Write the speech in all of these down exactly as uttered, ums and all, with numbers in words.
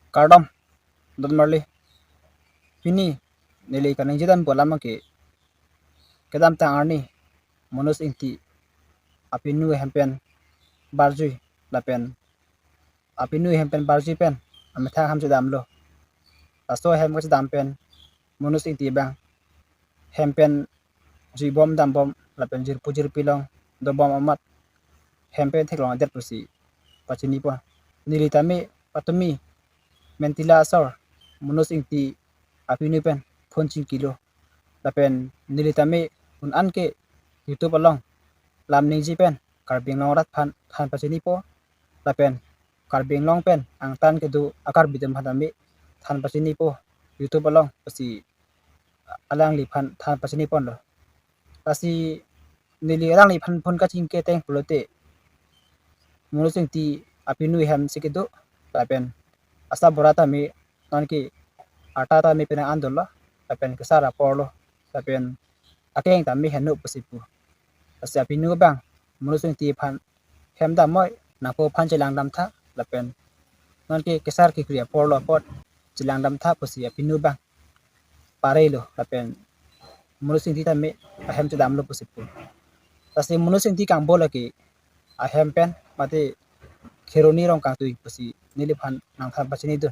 Kardom, don marli. Pini neli kaningje dam pu alam ke, kedamtang arni Manoj Ingti apinu ahem pen barjui lapen apinu ahem pen barjui pen amethang ahem chedamlo. Laso ahem kachedam pen Manoj Ingti abang hem pen juibom dambom lapen jirpo jirpi along dobom amat hem pen theklongledet pusi pachini pon. Neli tame patumi Mentila asor Manoj Ingti apinu pen phone chingkilo. Lapen neli tame un-an ke YouTube along lam ningje pen Karbi Anglong arat aphan than pachinipo. Lapen Karbi Anglong pen angtan kedo a-Karbi atum aphan tame than pachinipo YouTube along pusi alangliphan than pachini ponlo. Lasi neli alangliphan phone kachingki ateng pulote, Manoj Ingti apinu ahem si kedo, lapen asarbura tame nonke arta tame penang an dolo, lapen kesar aporlo, lapen akeng tame heno pusi pu. Lasi apinu abang Manoj Ingti aphan hem damnoi, nangpo aphan chelang damtha, lapen nonke kesar kekri aporlo apot chelang damtha pusi apinu abang parelo, lapen Manoj Ingti tame ahem chedamlo pusi pu. Lasi Manoj Ingti kangbo lake ahem pen mate Kheroni Rongkangtui pusi neliphan nangthan pachinidun.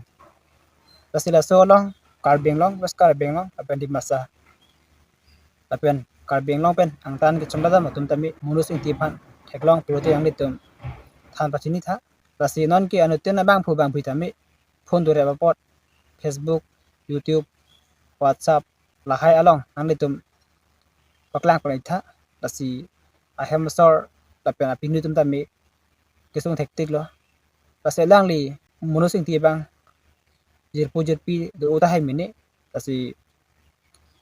Lasi laso along Karbi Anglong, West Karbi Anglong, lapen Dimasa, lapen Karbi Anglong pen angtan kechomra dam atum tame Manoj Ingti aphan theklong pulote nanglitum than pachinitha. Lasi nonke anuttin abangphu bangphi tame phone dorep apot Facebook, YouTube, WhatsApp lahai along nanglitum paklang pon-iktha. Lasi ahem asor lapen apinu atum tame kesung thektiklo. Lasi alangli Manoj Ingti abang jirpo jirpi do-o tahai mene. Lasi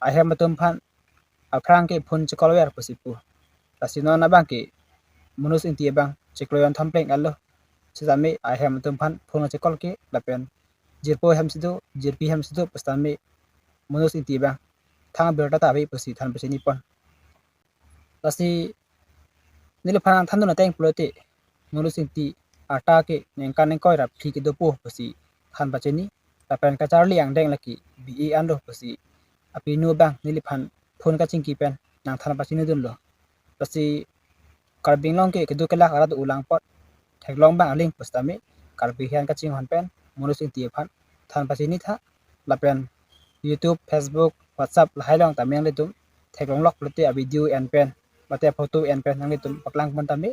ahem atum aphan aphrang ke phone checall ver pusi pu. Lasi non abang ke Manoj Ingti abang chiklo jon thompleng alo. Sitame ahem atum aphan phone checall ke lapen jirpo ahem si do, jirpi ahem si do pusitame Manoj Ingti abang thang abirta ta ave pusi than pachini pon. Lasi neliphan nangthandun ateng pulote, Manoj Ingti arta ke ningkan ingkoi ra phli kedopo pusi than pachini, lapen kacharli angdeng lake B A anlo pusi apinu abang neliphan phone kachingki pen nangthan pachinidunlo. Lasi Karbi Anglong ke kedo kelak arat do-o lang apot theklong abang aling pusitame Karbi ahin kachinghon pen Manoj Ingti aphan than pachinitha, lapen YouTube, Facebook, WhatsApp lahai along tame nanglitum theklonglok pulote avideo en pen mate aphoto en pen nanglitum paklang pon tame.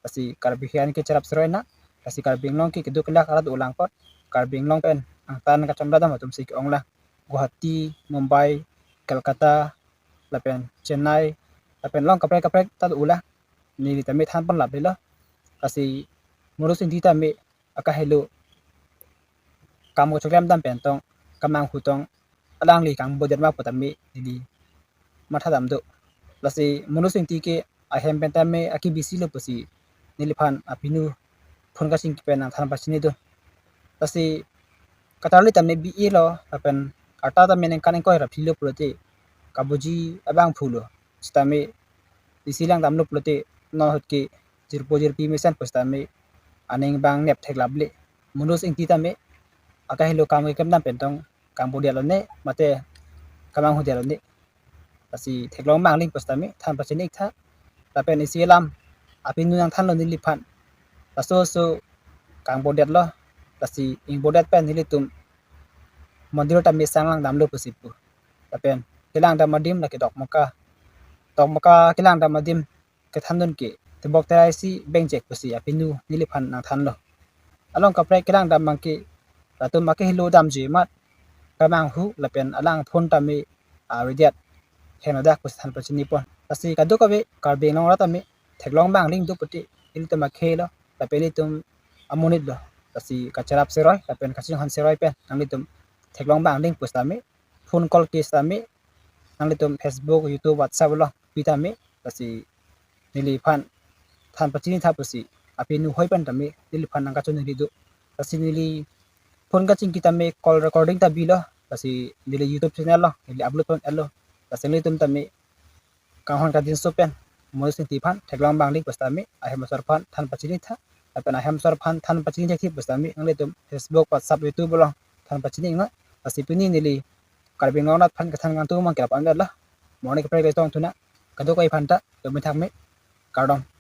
Lasi Karbi ahin ke cherap seroi na, lasi Karbi Anglong ke kedo kelak arat do-o lang apot Karbi Anglong pen angtan kachomra dam atum si ke-ong lang. Guwahati, Mumbai, Kolkata, lapen Chennai, lapen along kaprek kaprek ta do-o lang. Neli tame than pon laplelo. Lasi Manoj Ingti tame akahelo kam kachoklem dam pen tong, kamanghu tong alangli kangbodet ma pu tame neli matha dam do. Lasi Manoj Ingti ke ahem pen tame ake busy lo pusi neliphan apinu phone kachingki pen nangthan pachinidun. Lasi kacharli tame B A lo, lapen arta tame ningkan ingkoi ra phli lo pulote kabuji abangphu lo. Sitame isi lang damlo pulote non ahut ke jirpo jirpi mesen pusitame aning abang nep theklap le. Manoj Ingti tame akahelo kam keklem dam pen tong kangbodet lo ne mate kamanghudet lo ne. Lasi theklong abang aling pusitame than pachini-iktha. Lapen isi alam apinu nangthanlo neliphan. Laso so kangbodet lo, lasi ingbodet pen nelitum mondir tame sang lang damlo pusi pu. Lapen kelang dam adim lake Dokmoka. Dokmoka kelang dam adim kethandun ke tebok terai si bengchek pusi apinu neliphan nangthanlo. Along kaprek kelang dam abang ke latum akehelo damji amat kamanghu lapen alang phone tame avedet henodak pusi than pachini pon. Lasi kadokave Karbi Anglong arat tame theklong abang aling do pulote ilitum akhei lo lapen ilitum amonit lo. Lasi kacherap seroi lapen kachinghon seroi pen nanglitum theklong abang aling pusitame phone call ke sitame nanglitum Facebook, YouTube, WhatsApp along pi tame. Lasi neliphan than pachinitha pusi apinu hoi pen tame neliphan nangkachoningri do. Lasi neli phone kachingki tame call recording ta bilo. Lasi neli YouTube channel along neli upload pon-etlo. Lasi nanglitum tame kanghon kadinso pen Manoj Ingti aphan theklong abang aling pusitame ahem asor aphan than pachinitha. Lapen ahem asor aphan than pachini jakhi pusitame nanglitum Facebook, WhatsApp, YouTube along than pachini nang. Lasi pini neli Karbi Anglong arat aphan kethan kangtung mang kelap an lo. Mo arni kaprek le tong thu nang. Kadokave aphan ta, dome thakme. Kardom.